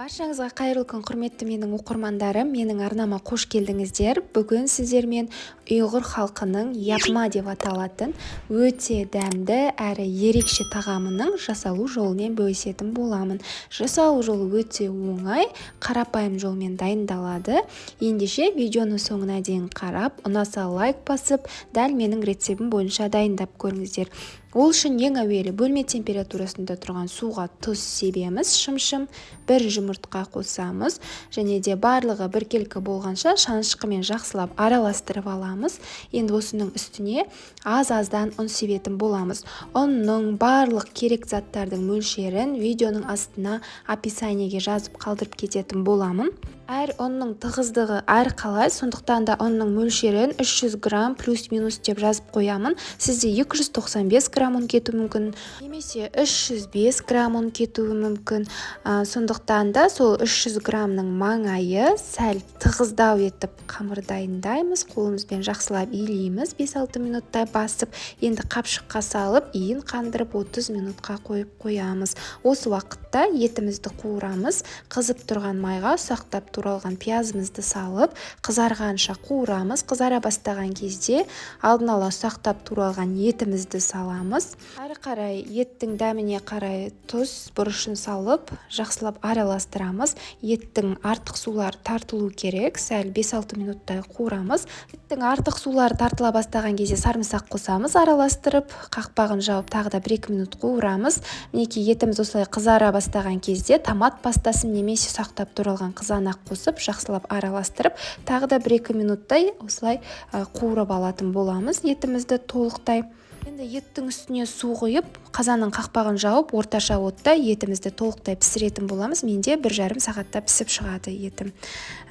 Баршаңызға қайырлы күн, құрметті менің оқырмандарым, менің арнама қош келдіңіздер. Бүгін сіздермен ұйғыр халқының япма деп аталатын өте дәмді әрі ерекше тағамының жасалу жолымен бөлісетін боламын. Жасалу жолы өте оңай, қарапайым жолмен дайындалады. Ендеше видеоны соңына дейін қарап, ұнаса лайк басып, дәл менің рецептім бойынша дайындап көріңіздер. Ол үшін ең әуелі бөлме температурасында тұрған суға тұз себеміз, шымшым, бір жұмыртқа қосамыз және де барлығы біркелкі болғанша шанышқымен жақсылап араластырып аламыз. Енді осының үстіне аз-аздан ұн себетін боламыз. Ұнның барлық керек заттардың мөлшерін видеоның астына описаниеге жазып қалдырып кететін боламын. Әр ұнның тығыздығы әр қалай, сондықтан да ұнның мөлшерін 300 грамм плюс-минус деп жазып қоямын. Сізде 295 грамм ұн кетуі мүмкін, немесе 305 грамм ұн кетуі мүмкін. Сондықтан да сол 300 граммның маңайы сәл тығыздау етіп қамыр дайындаймыз. Қолымызбен жақсылап илейміз, 5-6 минуттай басып, енді қапшыққа салып, иін қандырып 30 минутқа қойып қоямыз. Осы уақытта етімізді қуырамыз. Қызып тұрған майға ұсақтап туралған пиязымызды салып, қызарғанша қуырамыз. Қызара бастаған кезде алдын ала ұсақтап туралған етімізді саламыз. Әрі қарай еттің дәміне қарай тұз, бұрышын салып, жақсылап араластырамыз. Еттің артық сулары тартылу керек, сәл 5-6 минуттай қуырамыз. Еттің артық сулары тартыла бастаған кезде сарымсақ қосамыз, араластырып, қақпағын жауып тағы да 1-2 минут қуырамыз. Мінекей етіміз осылай қызара бастаған кезде томат пастасын немесе ұсақтап туралған қызанақ қосып, жақсылап араластырып, тағы да 1-2 минуттай осылай қуырып алатын боламыз етімізді толықтай. Енді еттің үстіне су құйып, қазанның қақпағын жауып, орташа отта етімізді толықтай пісіретін боламыз. Менде 1,5 сағатта пісіп шығады етім.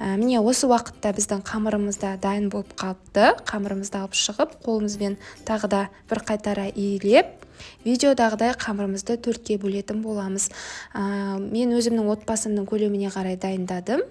Міне осы уақытта біздің қамырымыз да дайын болып қалыпты. Қамырымызды алып шығып, қолымызбен тағы да бір қайтара илеп, видеодағыдай қамырымызды 4-ке бөлетін боламыз. Мен өзімнің отбасымның көлеміне қарай дайындадым.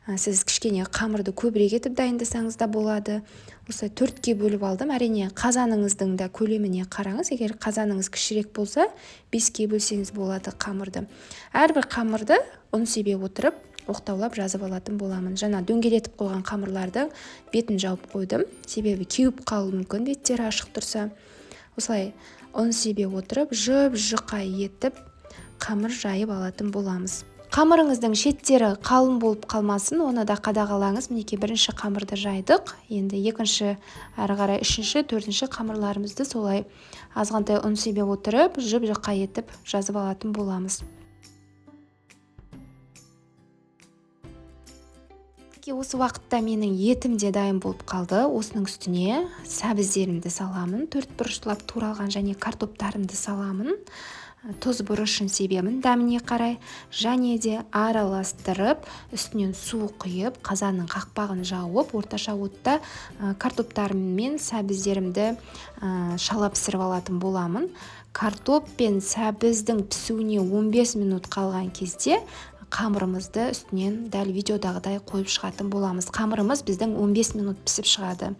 Сіз кішкене қамырды көбірек етіп дайындасаңыз да болады. Осылай 4-ке бөліп алдым. Әрине қазаныңыздың да көлеміне қараңыз. Егер қазаныңыз кішірек болса, 5-ке бөлсеңіз болады қамырды. Әрбір қамырды ұн себе отырып, оқтаулап жазып алатын боламын. Жаңа дөңгелетіп қойған қамырлардың бетін жауып қойдым. Себебі кеуіп қалуы мүмкін, беттері ашық тұрса. Осылай ұн себе отырып, жұп-жұқа етіп қамыр жайып алатын боламыз. Қамырыңыздың шеттері қалың болып қалмасын, оны да қадағалаңыз. Мінекей бірінші қамырды жайдық. Енді екінші, әрі қарай үшінші, төртінші қамырларымызды солай азғантай ұн себе отырып, жұп-жұқа етіп жазып алатын боламыз. Осы уақытта менің етім де дайын болып қалды. Осының үстіне сәбіздерімді саламын, 4 бұрыштылап туралған және картоптарымды саламын. Тұз бұрышын себемін дәміне қарай және де араластырып, үстінен су құйып, қазанның қақпағын жауып, орташа отта картоптарым мен сәбіздерімді шала пісіріп алатын боламын. Картоп пен сәбіздің пісуіне 15 минут қалған кезде қамырымызды үстінен дәл видеодағыдай қойып шығатын боламыз. Қамырымыз біздің 15 минут пісіп шығады.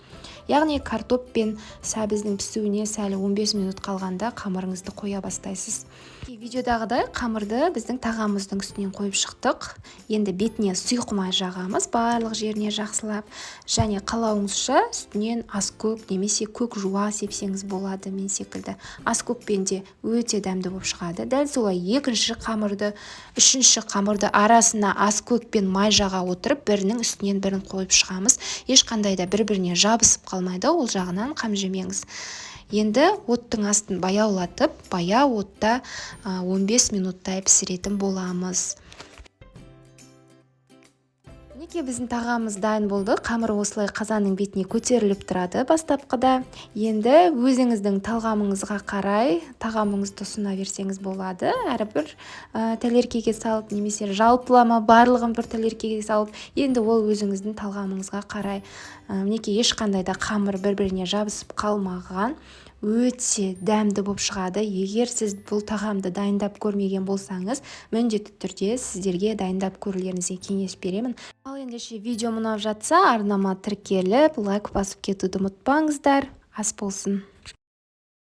Яғни картоп пен сәбіздің пісуіне сәл 15 минут қалғанда қамырыңызды қоя бастайсыз. Видеодағыдай қамырды біздің тағамымыздың үстінен қойып шықтық. Енді бетіне сұйық май жағамыз, барлық жеріне жақсылап, және қалауыңызша үстінен аскөк немесе көк жуа сепсеңіз болады, мен секілді. Аскөкпен де өте дәмді болып шығады. Дәл солай екінші қамырды, үшінші қамырды арасына аскөк пен май жаға отырып, бірінің үстінен бірін қойып шығамыз. Ешқандай да бір-біріне жабысып қалмайды, ол жағынан қам жемеңіз. Енді оттың астын баяулатып, баяу отта 15 минуттай пісіретін боламыз. Мінекей біздің тағамымыз дайын болды. Қамыр осылай қазанның бетіне көтеріліп тұрады бастапқыда. Енді өзіңіздің талғамыңызға қарай тағамыңызды ұсына берсеңіз болады. Әрбір тәлеркеге салып, немесе жалпылама барлығын бір тәлеркеге салып, енді ол өзіңіздің талғамыңызға қарай. Мінекей ешқандай да қамыр бір-біріне жабысып қалмаған. Өте дәмді болып шығады. Егер сіз бұл тағамды дайындап көрмеген болсаңыз, міндетті түрде сіздерге дайындап көрулеріңізге кеңес беремін. Ал ендеше видео ұнап жатса, арнама тіркеліп, лайк басып кетуді ұмытпаңыздар. Ас болсын.